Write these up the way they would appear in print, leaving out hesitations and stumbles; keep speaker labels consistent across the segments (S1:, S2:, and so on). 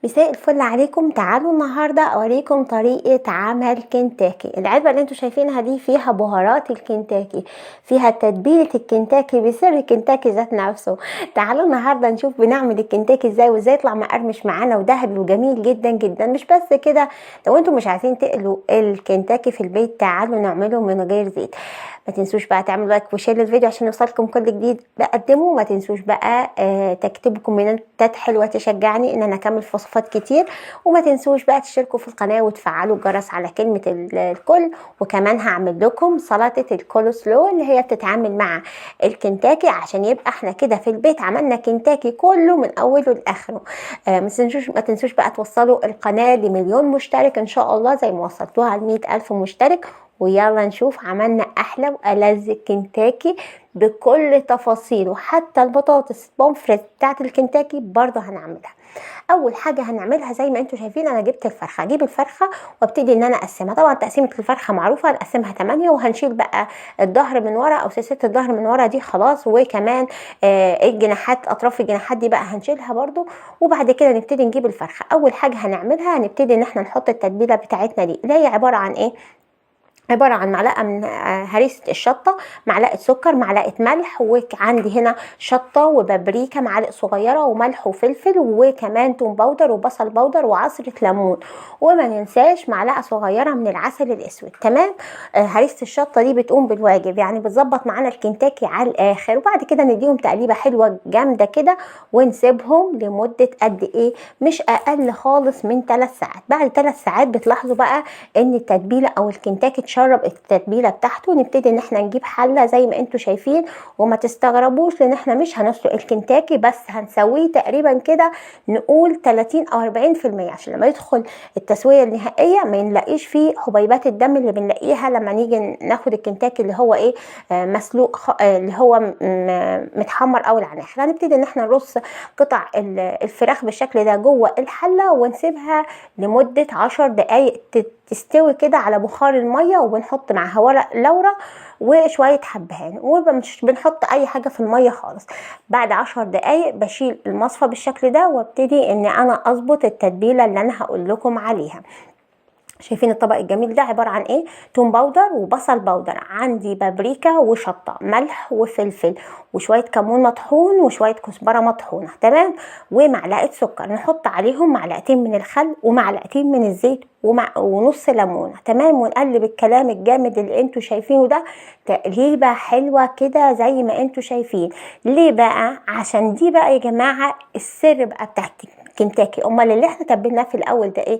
S1: مساء الفل عليكم. تعالوا النهارده اوريكم طريقه عمل كنتاكي. العلبة اللي انتوا شايفينها دي فيها بهارات الكنتاكي، فيها تتبيله الكنتاكي بسر الكنتاكي ذات نفسه. تعالوا النهارده نشوف بنعمل الكنتاكي ازاي، وازاي يطلع مقرمش معانا وذهبي وجميل جدا جدا. مش بس كده، لو انتوا مش عايزين تقلوا الكنتاكي في البيت تعالوا نعمله من غير زيت. ما تنسوش بقى تعملوا like و share للفيديو عشان يوصلكم كل جديد بقدمه. ما تنسوش بقى تكتبوا كومنتات حلوة تشجعني ان انا اكمل في وصفات كتير. وما تنسوش بقى تشتركوا في القناة وتفعلوا الجرس على كلمة الكل. وكمان هعمل لكم سلطة الكولسلو اللي هي بتتعامل مع الكنتاكي، عشان يبقى احنا كده في البيت عملنا كنتاكي كله من اوله لاخره. ما تنسوش بقى توصلوا القناة ل1,000,000 مشترك ان شاء الله زي ما وصلتوها ل100,000 مشترك. ويلا نشوف عملنا احلى والذ كنتاكي بكل تفاصيله، حتى البطاطس بومفريت بتاعت الكنتاكي برضه هنعملها. اول حاجة هنعملها زي ما انتم شايفين، انا جبت الفرخه. اجيب الفرخه وابتدي ان انا اقسمها. طبعا تقسيمه الفرخه معروفة، هنقسمها 8، وهنشيل بقى الظهر من ورا او سلسلة الظهر من ورا دي خلاص، وكمان الجناحات، اطراف الجناحات دي بقى هنشيلها برضو. وبعد كده نبتدي نجيب الفرخه. اول حاجة هنعملها هنبتدي ان احنا نحط التتبيله بتاعتنا دي، اللي هي عبارة عن ايه؟ عبارة عن معلقة من هريسة الشطة، معلقة سكر، معلقة ملح، وعندي هنا شطة وبابريكا معالق صغيرة، وملح وفلفل، وكمان توم powder وبصل powder وعصرة ليمون، وما ننساش معلقة صغيرة من العسل الأسود. تمام. هريسة الشطة دي بتقوم بالواجب، يعني بتظبط معانا الكنتاكي على الآخر. وبعد كده نديهم تقليبة حلوة جامدة كده، ونسيبهم لمدة قد إيه؟ مش أقل خالص من 3 ساعات. بعد 3 ساعات بتلاحظوا بقى إن التتبيلة أو الكنتاكي شرب التتبيله بتاعته. نبتدي ان احنا نجيب حله زي ما انتم شايفين، وما تستغربوش لان احنا مش هنسلق الكنتاكي، بس هنسويه تقريبا كده نقول 30 او 40%، عشان لما يدخل التسوية النهائية ما نلاقيش فيه حبيبات الدم اللي بنلاقيها لما نيجي ناخد الكنتاكي اللي هو ايه، مسلوق، اللي هو متحمر او على الاخر. هنبتدي ان احنا نرص قطع الفراخ بالشكل ده جوه الحلة، ونسيبها لمدة 10 دقايق تستوي كده على بخار المية، وبنحط معاها ورق لورا وشوية حبهان، ومش بنحط اي حاجة في المية خالص. بعد 10 دقايق بشيل المصفى بالشكل ده، وابتدي ان انا اظبط التتبيله اللي انا هقول لكم عليها. شايفين الطبق الجميل ده عبارة عن ايه؟ توم powder وبصل powder، عندي بابريكا وشطة، ملح وفلفل، وشوية كمون مطحون، وشوية كزبرة مطحونة، تمام، ومعلقة سكر. نحط عليهم معلقتين من الخل ومعلقتين من الزيت ونص ليمونة، تمام. ونقلب الكلام الجامد اللي انتوا شايفينه ده تقليبة حلوة كده زي ما انتوا شايفين. ليه بقى؟ عشان دي بقى يا جماعة السر بقى بتاع كنتاكي. امال اللي احنا تبلناه في الاول ده ايه؟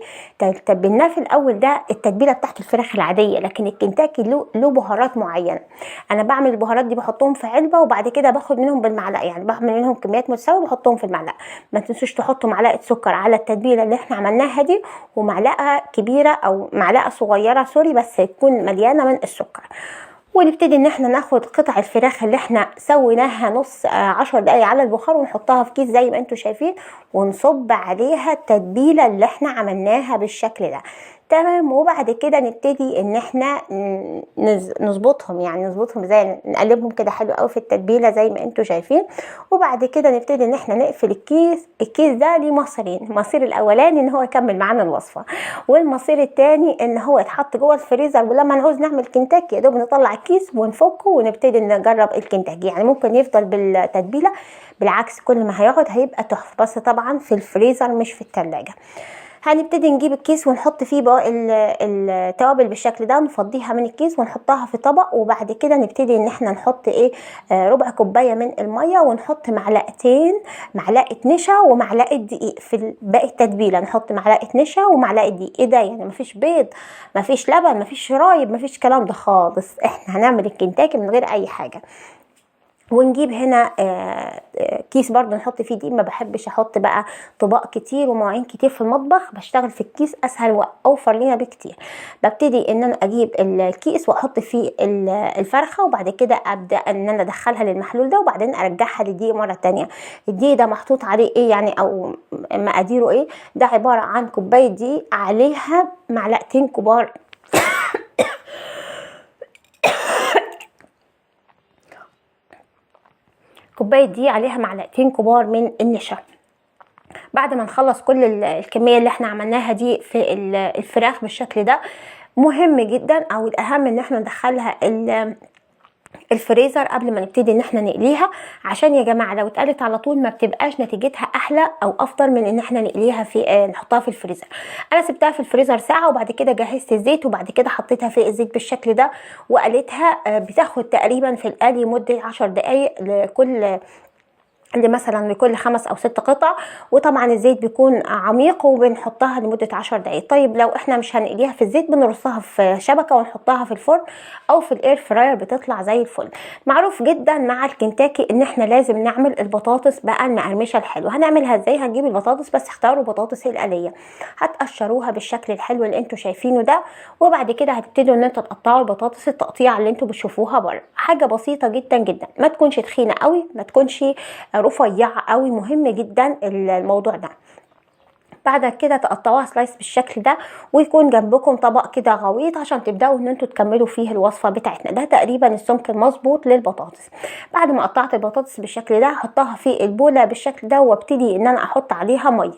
S1: تبلناه في الاول ده التتبيله بتاعت الفراخ العادية، لكن الكنتاكي له بهارات معينة. انا بعمل البهارات دي بحطهم في علبة، وبعد كده باخد منهم بالمعلقه، يعني بعمل منهم كميات متساوية وبحطهم في المعلقة. ما تنسوش تحطوا معلقه سكر على التتبيله اللي احنا عملناها دي، ومعلقة كبيرة او معلقه صغيرة سوري، بس تكون مليانة من السكر. ونبتدي ان احنا ناخد قطع الفراخ اللي احنا سويناها نص 10 دقايق على البخار، ونحطها في كيس زي ما انتم شايفين، ونصب عليها التتبيله اللي احنا عملناها بالشكل ده، تمام. وبعد كده نبتدي ان احنا نظبطهم، يعني نظبطهم زي نقلبهم كده حلو قوي في التتبيله زي ما انتم شايفين. وبعد كده نبتدي ان احنا نقفل الكيس. الكيس ده ليه مصيرين، المصير الاولاني ان هو يكمل معانا الوصفة، والمصير الثاني ان هو يتحط جوه الفريزر، ولما نعوز نعمل كنتاكي يا دوب نطلع الكيس ونفكه ونبتدي نجرب الكنتاكي. يعني ممكن يفضل بالتتبيله، بالعكس كل ما هيقعد هيبقى تحفة، بس طبعا في الفريزر مش في التلاجة. هنبتدي نجيب الكيس ونحط فيه بقى التوابل بالشكل ده، نفضيها من الكيس ونحطها في طبق. وبعد كده نبتدي ان احنا نحط ايه، ربع كوباية من المية، ونحط معلقه نشا ومعلقة دقيق في باقي التتبيله. نحط معلقه نشا ومعلقة دقيق. ايه ده يعني؟ مفيش بيض، مفيش لبن، مفيش شرايب، مفيش كلام ده خالص. احنا هنعمل الكنتاكي من غير اي حاجة. ونجيب هنا كيس برضو نحط فيه دقيق. ما بحبش احط بقى طباق كتير ومواعين كتير في المطبخ، بشتغل في الكيس اسهل واوفر لينا بكتير. ببتدي ان انا اجيب الكيس واحط فيه الفرخه، وبعد كده ابدا ان انا ادخلها للمحلول ده، وبعدين ارجعها للدقيق مرة تانية. الدقيق ده محطوط عليه ايه يعني، او مقاديره ايه؟ ده عبارة عن كوباية دقيق عليها معلقتين كبار كوباية دي عليها معلقتين كبار من النشا. بعد ما نخلص كل الكمية اللي احنا عملناها دي في الفراخ بالشكل ده، مهم جدا او الاهم ان احنا ندخلها الفريزر قبل ما نبتدي ان احنا نقليها، عشان يا جماعة لو اتقلت على طول ما بتبقاش نتيجتها احلى او افضل من ان احنا نقليها في نحطها في الفريزر. انا سبتها في الفريزر ساعة، وبعد كده جهزت الزيت، وبعد كده حطيتها في الزيت بالشكل ده وقلتها. بتاخد تقريبا في القلي مده 10 دقائق لكل مثلا لكل 5 أو 6 قطع، وطبعا الزيت بيكون عميق وبنحطها لمدة 10 دقايق. طيب لو احنا مش هنقليها في الزيت بنرصها في شبكة ونحطها في الفرن او في ال air fryer، بتطلع زي الفل. معروف جدا مع الكنتاكي ان احنا لازم نعمل البطاطس بقى المقرمشة الحلوة. هنعملها ازاي؟ هنجيب البطاطس، بس اختاروا بطاطس القلية، هتقشروها بالشكل الحلو اللي انتوا شايفينه ده، وبعد كده هتبتدوا ان انتوا تقطعوا البطاطس التقطيع اللي انتوا بتشوفوها بره. حاجة بسيطة جدا جدا، ما تكونش تخينة قوي، ما تكونش رفيعة قوي، مهم جدا الموضوع ده. بعد كده تقطعوها slice بالشكل ده، ويكون جنبكم طبق كده غويط عشان تبداوا ان انتوا تكملوا فيه الوصفة بتاعتنا. ده تقريبا السمك المظبوط للبطاطس. بعد ما قطعت البطاطس بالشكل ده هحطها في البوله بالشكل ده، وابتدي ان انا احط عليها مية.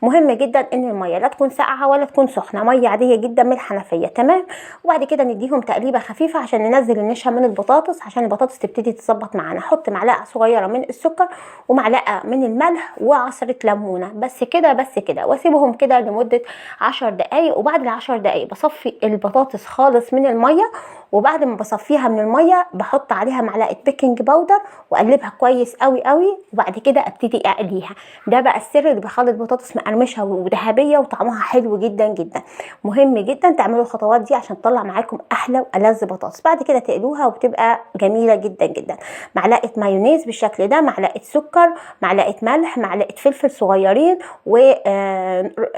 S1: مهم جدا ان المية لا تكون ساقعه ولا تكون سخنة، مية عادية جدا من الحنفية، تمام. وبعد كده نديهم تقليبه خفيفة عشان ننزل النشا من البطاطس، عشان البطاطس تبتدي تتظبط معانا. احط معلقه صغيرة من السكر ومعلقة من الملح وعصره ليمونه، بس كده بس كده، واسيبهم كده لمدة 10 دقايق. وبعد ال10 دقايق بصفي البطاطس خالص من المية، وبعد ما بصفيها من المية بحط عليها معلقة baking powder واقلبها كويس قوي قوي، وبعد كده ابتدي اقليها. ده بقى السر اللي بيخلي البطاطس مقرمشة وذهبية وطعمها حلو جدا جدا. مهم جدا تعملوا الخطوات دي عشان تطلع معاكم احلى والذ بطاطس. بعد كده تقلوها وبتبقى جميلة جدا جدا. معلقة مايونيز بالشكل ده، معلقة سكر، معلقة ملح، معلقة فلفل صغيرين، و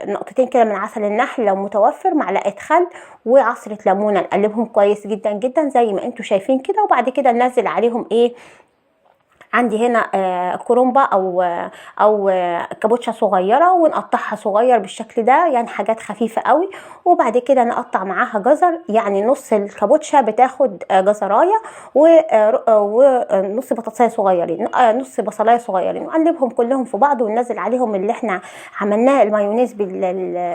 S1: نقطتين كده من عسل النحل لو متوفر، معلقه خل، وعصره ليمونه. نقلبهم كويس جدا جدا زي ما انتم شايفين كده. وبعد كده ننزل عليهم ايه، عندي هنا كرومبا او كابوتشا صغيرة، ونقطعها صغير بالشكل ده، يعني حاجات خفيفة قوي. وبعد كده نقطع معاها جزر، يعني نص الكابوتشا بتاخد جزرايه ونص بطاطسايه صغيرين، نص بصلايه صغيرين، ونقلبهم كلهم في بعض، وننزل عليهم اللي احنا عملناه المايونيز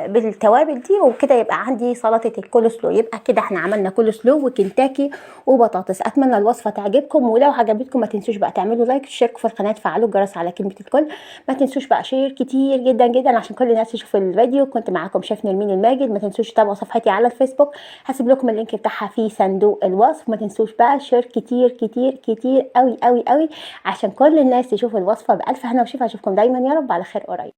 S1: بالتوابل دي. وكده يبقى عندي سلطة الكولسلو. يبقى كده احنا عملنا كولسلو وكنتاكي وبطاطس. اتمنى الوصفة تعجبكم، ولو عجبتكم ما تنسوش بقى تعملوا like، تشتركوا في القناة، تفعلوا الجرس على كلمة الكل. ما تنسوش بقى share كتير جدا جدا عشان كل الناس تشوف الفيديو. كنت معاكم شيف نرمين الماجد. ما تنسوش تتابعوا صفحتي على الفيسبوك، هسيب لكم ال link بتاعها في صندوق الوصف. ما تنسوش بقى share كتير كتير كتير قوي قوي قوي عشان كل الناس تشوف الوصفة. بألف هنا وشفا. اشوفكم دايما يا رب على خير قريب.